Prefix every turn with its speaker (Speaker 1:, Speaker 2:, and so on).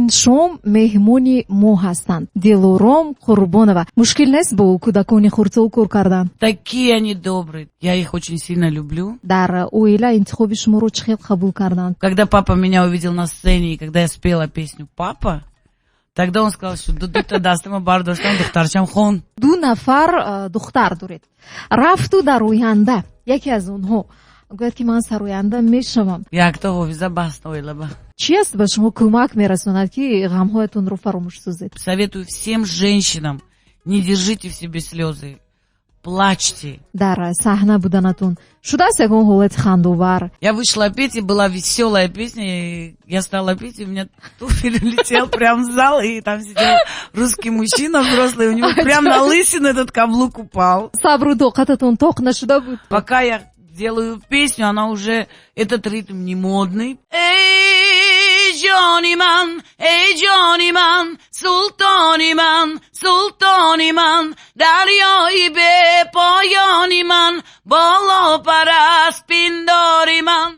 Speaker 1: Ин шом меҳмони мо ҳастанд Дилором Қурбонова. Мушкил нест бо кӯдакони хурдсол кор кардан?
Speaker 2: Такие они добрые. Я их очень сильно люблю.
Speaker 1: Дар оила интихоби шуморо чӣ хел қабул карданд?
Speaker 2: Когда папа меня увидел на сцене и когда я спела песню «Папа», тогда он сказал, что дута дастама бардоштам, духтарчам хон.
Speaker 1: Ду нафар духтар доред. Рафту дар оянда яке аз онҳо гӯяд, ки ман сароянда мешавам.
Speaker 2: Якто ҳофиза баст оилаба.
Speaker 1: Чӣ аст, ба шумо кӯмак мерасонад, ки ғамҳоятонро фаромӯш созед?
Speaker 2: Советую всем женщинам: не держите в себе слезы, плачьте.
Speaker 1: Дар саҳна буданатон шудааст ягон ҳолати хандовар?
Speaker 2: Я вышла петь, и была веселая песня, и я стала петь, и у меня туфель улетел прям в зал, и там сидел русский мужчина взрослый, у него прям на лысину этот каблук упал.
Speaker 1: Сабру тоқататон тоқ нашуда буд?
Speaker 2: Пока я делаю песню, она уже, этот ритм не модный. Эй, ҷони ман, эй, ҷони ман, султони ман, султони ман, дарёи бепоёни ман, болопар аз пиндори ман.